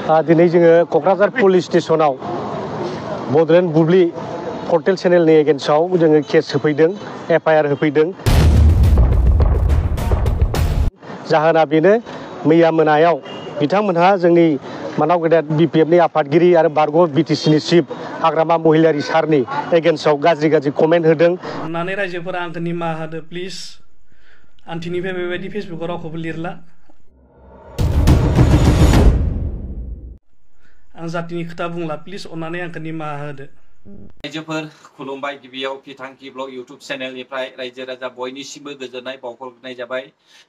दिनै जोङो क'क्राझार पुलिस स्टेशनाव बड'लेण्ड बुब्लि पर्टेल चेनेलनि एगेन्स्टआव जोङो केस होफैदों, FIR होफैदों। जाहोना बेनो मैया मोनायाव बिथांमोनहा जोंनि मानाव गेदेर BPFनि आफादगिरि आरो बारग' BTCनि चिफ हाग्रामा महिलारी सारनि एगेन्स्टआव गाज्रि कमेन्ट होदों। अन्नानै रायजोफोरा आंखौ निमाहा होदो प्लिज। आन्थिनिफ्राय बेबायदि फेसबुकाव रावखौबो लिरला। आं जातिनि खोथा बुंला, प्लिज अन्नानै आंखौ निमाहा होदो। रायजोफोर खुलुमबाय। गिबियाव फिथांखि ब्लग इउट्युब चेनेलनिफ्राय रायजो राजा बयनिसिमबो गोजोननाय बावहरनाय जाबाय।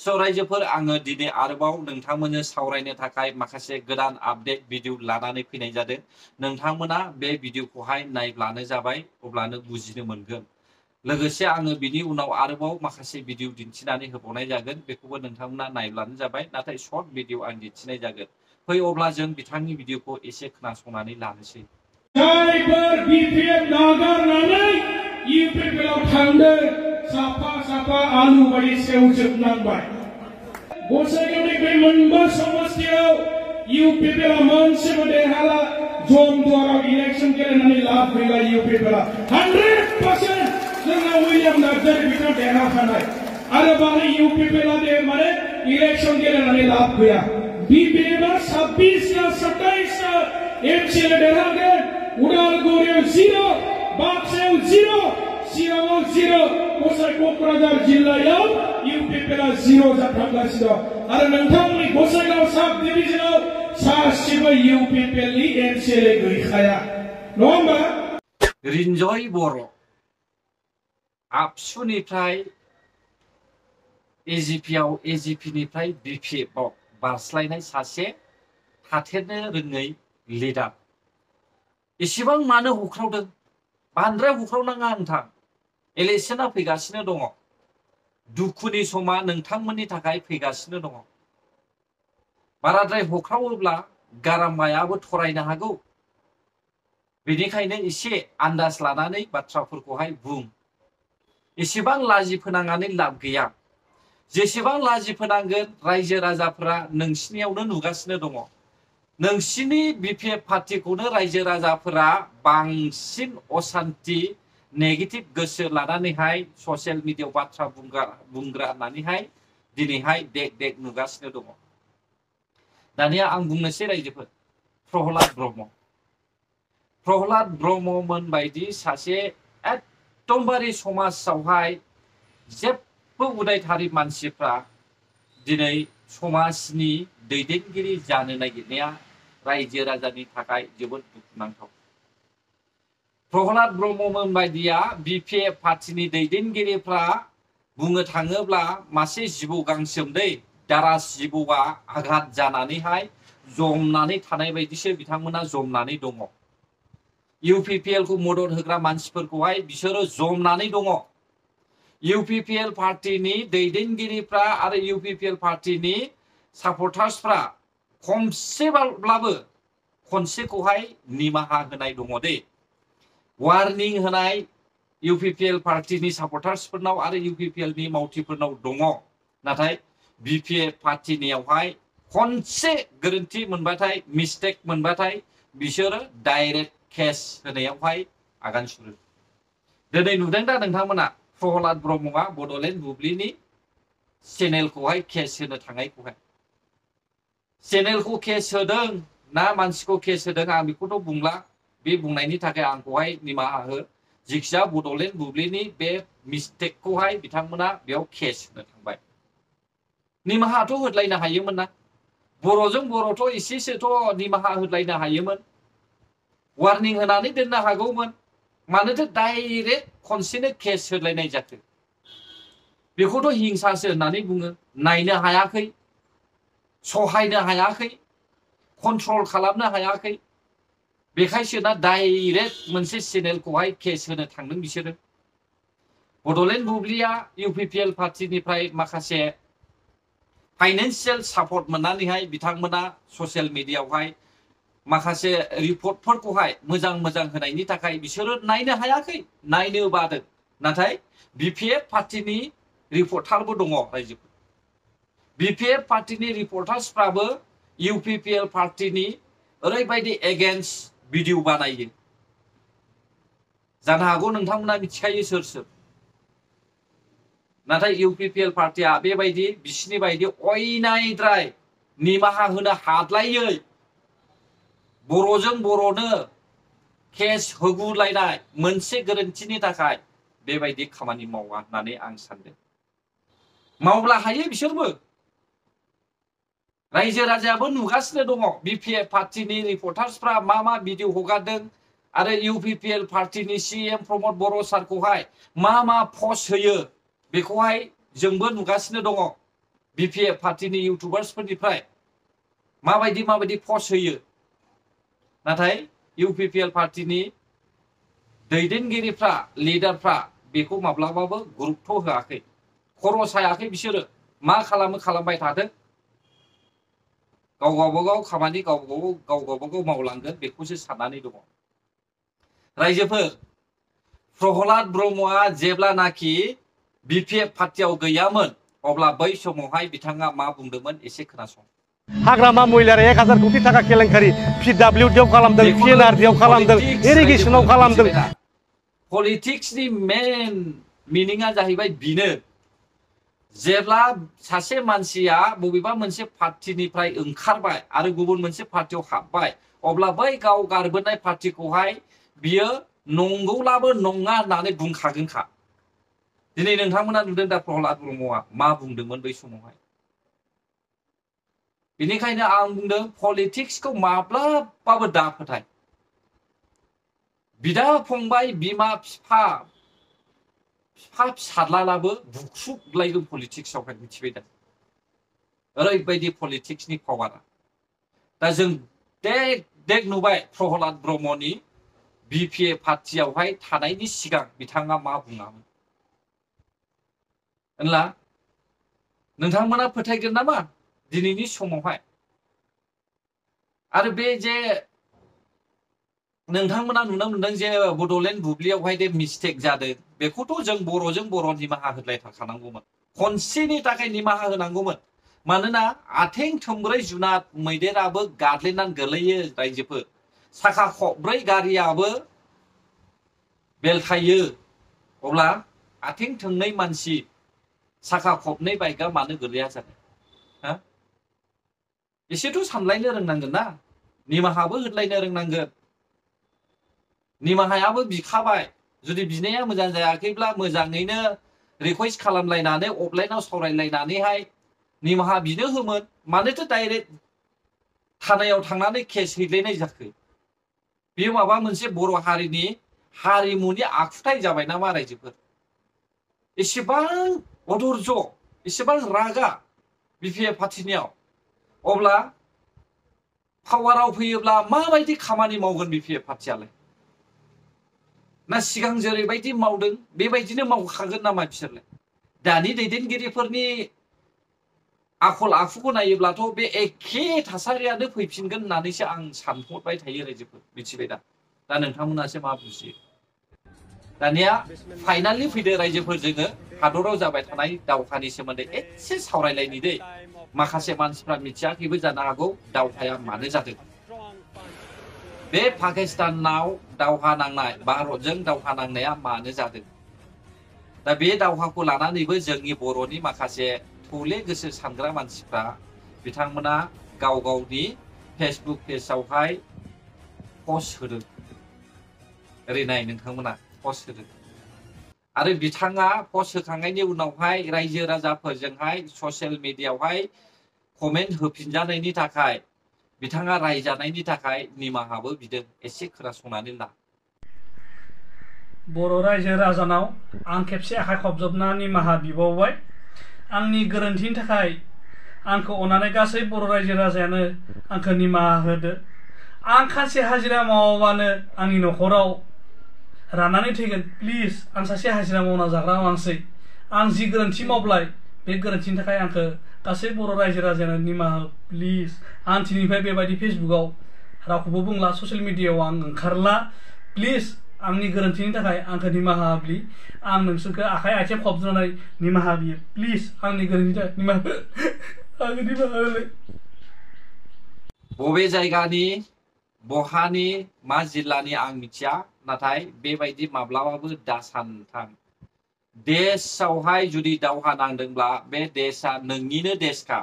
स' रायजोफोर, आङो दिनै आरोबाव नोंथांमोननो सावरायनो थाखाय माखासे गोदान आपडेट भिडिअ लानानै फैनाय जादों। नोंथांमोना बे भिडिअखौहाय नायब्लानो जाबाय, अब्लानो बुजिनो मोनगोन। लोगोसे आङो बिनि उनाव आरोबाव माखासे भिडिअ दिन्थिनानै होबावनाय जागोन, बेखौबो नोंथांमोना नायब्लानो जाबाय। नाथाय शर्ट भिडिअ आं दिन्थिनाय जागोन। फै अब्ला जों बिथांनि भिडिअखौ एसे खोनासंनानै लानोसै। जायफोर BPF नागारनानै UPPआव थांदों, साफा आलु बायदि सेवजोबनांबाय। गसाइगावनि बे मोनबा समस्तियाव UPPआ मोनसेबो देरहाला। जमदुवाराव इलेक्सन गेलेनानै लाब गैला। UPPआ 100% जोंना उइलियाम नार्जारी बिथाङा देरहाखानाय आरो बाहाय UPPआ माने इलेक्सन गेलेनानै लाब गैया। BPFआ 26 ना 27 MCL देरहागोन। उदालगुरियाव 0, बाक्सायाव 0, चिराङाव 0, क'क्राझार जिल्लायाव UPPआ 0 जाथांगासिनो दं। आरो नोंथांमोननि गसाइगाव साब डिभिजनाव सासेबो UPPनि MCL गैखाया, नङा होमबा? रिन्जय बर' आबसुनिफ्राय AGPनिफ्राय BPFआव बारस्लायनाय सासे थाथेरनो रोङै लिडार। एसेबां मानो हुख्रावदों? बांद्राय हुख्रावनाङा नोंथां। इलेक्शना फैगासिनो दङ। दुखुनि समा नोंथांमोननि थाखाय फैगासिनो दङ। बाराद्राय हुख्रावोब्ला गारामायाबो थरायनो हागौ। बेनिखायनो एसे आन्दाज लानानै बाथ्राफोरखौहाय बुं। एसेबां लाजि फोनांनानै लाब गैया। जेसेबां लाजि फोनांगोन रायजो राजाफोरा नोंसिनियावनो नुगासिनो दङ। नोंसिनि BPF पार्टिखौनो रायजो राजाफोरा बांसिन असान्ति नेगेटिभ गोसो लानानैहाय ससियेल मिडियायाव बाथ्रा बुंग्रा होननानैहाय दिनैहाय देख नुगासिनो दङ। दानिया आं बुंनोसै रायजोफोर, प्रहलाद ब्रह्ममोन बायदि सासे एकदमबारे समाजावहाय जेबो उदायथारि मानसिफ्रा दिनै समाजनि दैदेनगिरि जानो नागिरनाया रायजो राजानि थाखाय जोबोद दुखुनांथाव। प्रहलाद ब्रह्ममोन बायदिया BPF पार्टिनि दैदेनगिरिफ्रा बुंनो थाङोब्ला मासे जिबौ गांसोमदै, दारास जिबौआ आघात जानानैहाय जमनानै थानाय बायदिसो बिथांमोना जमनानै दङ। UPPLखौ मदद होग्रा मानसिफोरखौहाय बिसोरो जमनानै दङ। UPPL पार्टिनि दैदेनगिरिफ्रा आरो UPPL पार्टिनि सापर्टार्सफ्रा खनसेब्लाबो खनसेखौहाय निमाहा होनाय दङ दे। वार्निं होनाय UPPL पार्टिनि सापर्टार्सफोरनाव आरो UPPLनि मावथिफोरनाव दङ। नाथाय BPF पार्टिनियावहाय खनसे गोरोन्थि मोनबाथाय, मिस्टेक मोनबाथाय बिसोरो डाइरेक्ट केस होनायावहाय आगान सुरो। दिनै नुदों दा नोंथांमोना प्रहलाद ब्रह्मआ बड'लेण्ड बुब्लिनि चेनेलखौहाय केस होनो थांनायखौहाय। चेनेलखौ केस होदों ना मानसिखौ केस होदों आं बेखौथ' बुंला। बे बुंनायनि थाखाय आंखौहाय निमाहा हो। जिखिजाया बड'लेण्ड बुब्लिनि बे मिस्टेकखौहाय बिथांमोना बेयाव केस होनो थांबाय। निमाहाथ' होदलायनो हायोमोन ना। बर'जों बर'थ' एसेसोथ' निमाहा होदलायनो हायोमोन। वार्निं होनानै दोननो हागौमोन। मानोथो डाइरेक्ट खनसेनो केस होलायनाय जाखो? बेखौथ' हिंसासो होननानै बुङो। नायनो हायाखै, सहायनो हायाखै, कन्ट्रल खालामनो हायाखै। बेखायसोना डाइरेक्ट मोनसे चेनेलखौहाय केस होनो थांदों बिसोरो। बड'लेण्ड बुब्लिया UPPL पार्टिनिफ्राय माखासे फाइनेन्सियेल सापर्ट मोननानैहाय बिथांमोना ससियेल मिडियायावहाय माखासे रिपर्टफोरखौहाय मोजां होनायनि थाखाय बिसोरो नायनो हायाखै, नायनो बादों। नाथाय BPF पार्टिनि रिपर्टारबो दङ रायजोफोर। BPF पार्टिनि रिपर्टार्सफ्राबो UPPL पार्टिनि ओरैबायदि एगेन्स्ट भिडिअ बानायो जानो हागौ नोंथांमोना मिथिखायो सोर सोर नाथाय इउपिपिएल पार्टिया बेबायदि बिसिनि बायदि अयनायद्राय निमाहा होनो हाद्लायै बर'जों बर'नो केस होगुलायनाय मोनसे गोरोन्थिनि थाखाय बेबायदि खामानि मावा होननानै आं सानदों मावब्ला हायो बिसोरबो रायजो राजायाबो नुगासिनो दङ बिपिएफ पार्टिनि रिपर्टार्सफ्रा मा भिडिअ हगारदों आरो इउपिपिएल पार्टिनि सीएम प्रमद बर' सारखौहाय मा पस्ट होयो बेखौहाय जोंबो नुगासिनो दङ बिपिएफ पार्टिनि इउटुबार्सफोरनिफ्राय माबायदि पस्ट होयो नाथाय इउपिपिएल पार्टिनि दैदेनगिरिफ्रा लिडारफ्रा बेखौ माब्लाबाबो गुरुत्व होआखै खर' सायाखै बिसोरो मा खालामो खालामबाय थादों गाव गावबागाव खामानि गाव गावबागाव मावलांगोन बेखौसो साननानै दङ रायजोफोर प्रहलाद ब्रह्मआ जेब्लानाखि बिपिएफ पार्टियाव गैयामोन अब्ला बै समावहाय बिथाङा मा बुंदोंमोन एसे खोनासं हाग्रामा महिलारि 1000 कोटी टाका केलेंकारि पिडब्लिउडिआव खालामदों पिएनआरडिआव खालामदों इरिगेसनाव खालामदों पलिटिक्सनि मेन मिनिंआ जाहैबाय बिनो जेब्ला सासे मानसिया बबेबा मोनसे पार्टिनिफ्राय ओंखारबाय आरो गुबुन मोनसे पार्टियाव हाबबाय अब्ला बै गाव गारबोनाय पार्टिखौहाय बियो नंगौलाबो नङा होननानै बुंखागोनखा दिनै नोंथांमोना नुदों दा प्रहलाद ब्रह्मआ मा बुंदोंमोन बै समावहाय बेनिखायनो आं बुंदों पलिटिक्सखौ माब्लाबाबो दा फोथाय बिदा फंबाय बिमा बिफा फिसाज्लालाबो बुख्रुबलायगोन पलिटिक्सआवहाय मिथिबाय दा ओरैबायदि पलिटिक्सनि पावारा दा जों देख नुबाय प्रहलाद ब्रह्मनि बिपिएफ पार्टियावहाय थानायनि सिगां बिथाङा मा बुङामोन होनला नोंथांमोना फोथायगोन नामा दिनैनि समावहाय आरो बे जे नोंथांमोना नुनो मोनदों जे बड'लेण्ड बुब्लियावहाय दे मिस्टेक जादों बेखौथ' जों बर'जों बर' निमाहा होलायखानांगौमोन खनसेनि थाखाय निमाहा होनांगौमोन मानोना आथिं थोंब्रै जुनाद मैदेराबो गादलिननानै गोलैयो रायजोफोर साखा खबब्रै गारियाबो बेलथायो अब्ला आथिं थोंनै मानसि साखा खबनै बाइकआ मानो गोलैया जानो हा एसेथ' सानलायनो रोंनांगोन ना निमाहाबो होलायनो रोंनांगोन निमाहायाबो बिखाबाय जुदि बिनाया मोजां जायाखैब्ला मोजाङैनो रिक्वेस्ट खालामलायनानै अफलाइनाव सावरायलायनानैहाय निमाहा बिनो होमोन मानोथो डाइरेक्ट थानायाव थांनानै केस हैलायनाय जाखो बेयो माबा मोनसे बर' हारिनि हारिमुनि आखुथाय जाबाय नामा रायजोफोर एसेबां अधर्ज एसेबां रागा बिपिएफ पार्टिनियाव अब्ला पावाराव फैयोब्ला माबायदि खामानि मावगोन बिपिएफ पार्टियालाय ना सिगां जेरैबायदि मावदों बेबायदिनो मावखागोन नामा बिसोरलाय दानि दैदेनगिरिफोरनि आखल आखुखौ नायोब्लाथ' बे एखे थासारियानो फैफिनगोन होननानैसो आं सानहरबाय थायो रायजोफोर मिथिबाय दा नोंथांमोनासो मा बुजियो दानिया फाइनालि फैदो रायजोफोर जोङो हादराव जाबाय थानाय दावहानि सोमोन्दै एसे सावरायलायनि दै माखासे मानसिफ्रा मिथियाखैबो जानो हागौ दावहाया मानो जादों बे पाकिस्तानाव दावहा नांनाय भारतजों दावहा नांनाया मानो जादों दा बे दावहाखौ लानानैबो जोंनि बर'नि माखासे थौले गोसो सानग्रा मानसिफ्रा बिथांमोना गाव गावनि फेसबुक पेजआवहाय पस्ट होदों ओरै नाय नोंथांमोना पस्ट होदों आरो बिथाङा पस्ट होखांनायनि उनावहाय रायजो राजाफोरजोंहाय ससियेल मिडियायावहाय कमेन्ट होफिनजानायनि थाखाय बिथाङा रायजानायनि थाखाय निमाहाबो बिदों एसे खोनासंनानै ला बर' रायजो राजानाव आं खेबसे आखाइ खबजबना निमाहा बिबावबाय आंनि गोरोन्थिनि थाखाय आंखौ अननानै गासै बर' रायजो राजायानो आंखौ निमाहा होदो आं खानसे हाजिरा मावाबानो आंनि न'खराव राननानै थैगोन प्लिज आं सासे हाजिरा मावना जाग्रा मानसि आं जि गोरोन्थि मावबाय बे गोरोन्थिनि थाखाय आंखौ गासै बर' रायजो राजायानो निमाहा प्लिज आं दिनैनिफ्राय बेबायदि फेसबुकाव रावखौबो बुंला ससियेल मिडियायाव आं ओंखारला प्लिज आंनि गोरोन्थिनि थाखाय आंखौ निमाहा होब्लि आं नोंसोरखौ आखाइ आथिं खबजबनानै निमाहा बियो प्लिज आंनि गोरोन्थिनि थाखाय निमाहा होलाय बबे जायगानि बहानि मा जिल्लानि आं मिथिया नाथाय बेबायदि माब्लाबाबो दा सानथां देशआवहाय जुदि दावहा नांदोंब्ला बे देशआ नोंनिनो देशखा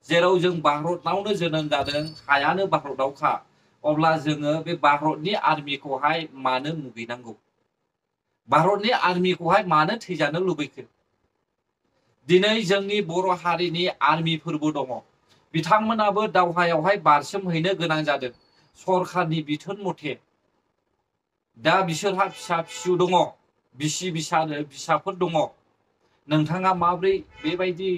जेराव जों भारतनावनो जोनोम जादों हायानो भारतआवखा अब्ला जोङो बे भारतनि आर्मिखौहाय मानो मुगैनांगौ भारतनि आर्मिखौहाय मानो थैजानो लुबैखो दिनै जोंनि बर' हारिनि आर्मिफोरबो दङ बिथांमोनाबो दावहायावहाय बारसोमहैनो गोनां जादों सरखारनि बिथोन मथे दा बिसोरहा फिसा फिसौ दङ बिसि बिसाफोर दङ नोंथाङा माब्रै बेबायदि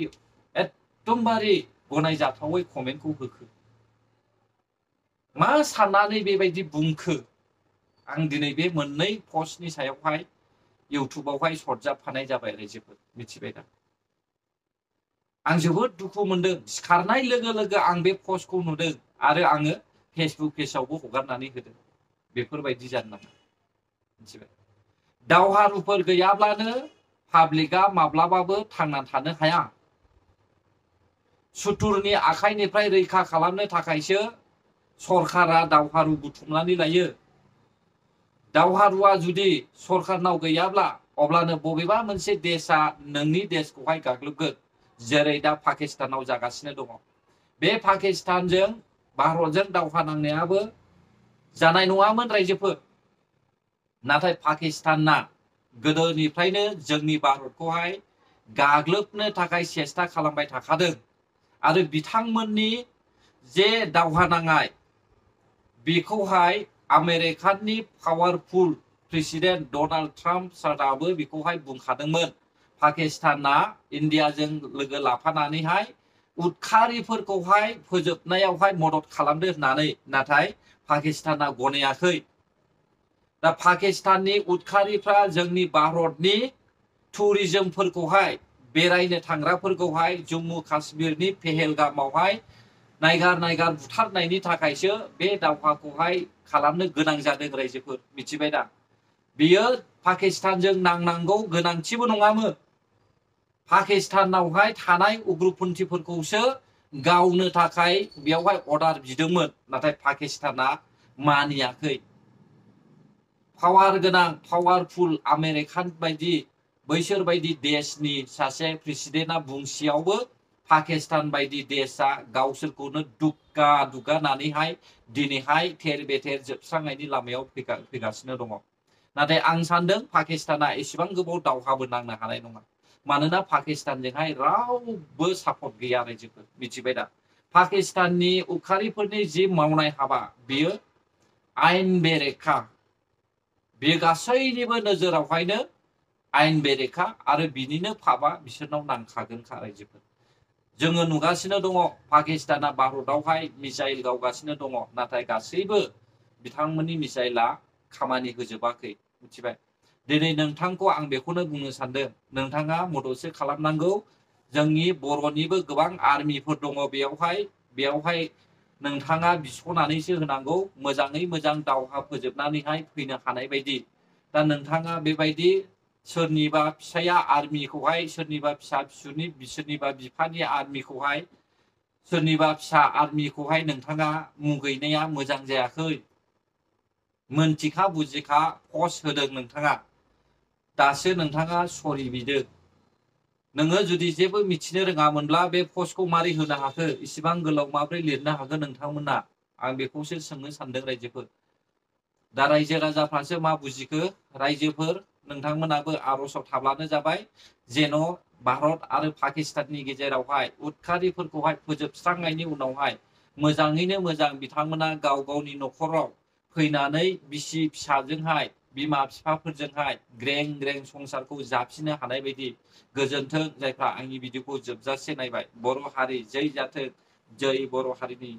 एकदमबारे गनायजाथावै कमेन्टखौ होखो मा साननानै बेबायदि बुंखो आं दिनै बे मोननै पस्टनि सायावहाय इउटुबावहाय सरजाबफानाय जाबाय रायजोफोर मिथिबाय दा आं जोबोद दुखु मोनदों सिखारनाय लोगो लोगो आं बे पस्टखौ नुदों आरो आङो फेसबुक पेजावबो हगारनानै होदों बेफोरबायदि जानो नाङा मिथिबाय दावहारुफोर गैयाब्लानो पाब्लिकआ माब्लाबाबो थांना थानो हाया सुथुरनि आखाइनिफ्राय रैखा खालामनो थाखायसो सरकारा दावहारु बुथुमनानै लायो दावहारुआ जुदि सरकारनाव गैयाब्ला अब्लानो बबेबा मोनसे देशआ नोंनि देशखौहाय गाग्लोबगोन जेरै दा पाकिस्तानाव जागासिनो दङ बे पाकिस्तानजों भारतजों दावहा नांनायाबो जानाय नङामोन रायजोफोर नाथाय पाकिस्ताना गोदोनिफ्रायनो जोंनि भारतखौहाय गाग्लोबनो थाखाय सेस्था खालामबाय थाखादों आरो बिथांमोननि जे दावहा नांनाय बेखौहाय आमेरिकानि पावारफुल प्रेसिडेन्ट डनाल्ड ट्राम्प साराबो बेखौहाय बुंखादोंमोन पाकिस्ताना इन्डियाजों लोगो लाफानानैहाय उदखारिफोरखौहाय फोजोबनायावहाय मदद खालामदो होननानै नाथाय पाकिस्ताना गनायाखै दा पाकिस्ताननि उदखारिफ्रा जोंनि भारतनि टुरिजमफोरखौहाय बेरायनो थांग्राफोरखौहाय जम्मु काश्मीरनि पेहेलगामावहाय नायगार बुथारनायनि थाखायसो बे दावहाखौहाय खालामनो गोनां जादों रायजोफोर मिथिबाय दा बियो पाकिस्तानजों नांनांगौ गोनांथिबो नङामोन पाकिस्तानावहाय थानाय उग्रपन्थिफोरखौसो गावनो थाखाय बेयावहाय अर्डार बिदोंमोन नाथाय पाकिस्ताना मानियाखै पावार गोनां पावारफुल आमेरिकान बायदि बैसोर बायदि देशनि सासे प्रेसिडेन्टआ बुंसेयावबो पाकिस्तान बायदि देशआ गावसोरखौनो दुगानानैहाय दिनैहाय थेर बेथेर जोबस्रांनायनि लामायाव फैगासिनो दङ नाथाय आं सानदों पाकिस्ताना एसेबां गोबाव दावहाबो नांनो हानाय नङा मानोना पाकिस्तानजोंहाय रावबो सापर्ट गैया रायजोफोर मिथिबाय दा पाकिस्ताननि उदखारिफोरनि जि मावनाय हाबा बेयो आयेन बेरेखा बेयो गासैनिबो नोजोरावहायनो आयेन बेरेखा आरो बिनिनो फाबा बिसोरनाव नांखागोनखा रायजोफोर जोङो नुगासिनो दङ पाकिस्ताना भारतआवहाय मिसाइल गावगासिनो दङ नाथाय गासैबो बिथांमोननि मिसाइला खामानि होजोबाखै मिथिबाय दिनै नोंथांखौ आं बेखौनो बुंनो सानदों नोंथाङा मददसो खालामनांगौ जोंनि बर'निबो गोबां आर्मिफोर दङ बेयावहाय नोंथाङा बिस'नानैसो होनांगौ मोजाङै मोजां दावहा फोजोबनानैहाय फैनो हानाय बायदि दा नोंथाङा बेबायदि सोरनिबा फिसाया आर्मिखौहाय सोरनिबा फिसा फिसौनि सोरनिबा बिफानि आर्मिखौहाय सोरनिबा फिसा आर्मिखौहाय नोंथाङा मुगैनाया मोजां जायाखै मोनथिखा बुजिखा पस्ट होदों नोंथाङा दासो नोंथाङा सरि बिदों नोङो जुदि जेबो मिथिनो रोङामोनब्ला बे पस्टखौ मारै होनो हाखो इसिबां गोलाव माब्रै लिरनो हागोन नोंथांमोना आं बेखौसो सोंनो सानदों रायजोफोर दा रायजो राजाफ्रासो मा बुजिखो रायजोफोर नोंथांमोनाबो आर'जआव थाब्लानो जाबाय जेन' भारत आरो पाकिस्ताननि गेजेरावहाय उदखारिफोरखौहाय फोजोबस्रांनायनि उनावहाय मोजाङैनो मोजां बिथांमोना गाव गावनि न'खराव फैनानै बिसि फिसाजोंहाय बिमा बिफाफोरजोंहाय ग्रें ग्रें संसारखौ जाफिननो हानाय बायदि गोजोन्थों जायफ्रा आंनि भिडिअखौ जोबजासे नायबाय बर' हारि जै जाथों जै बर' हारिनि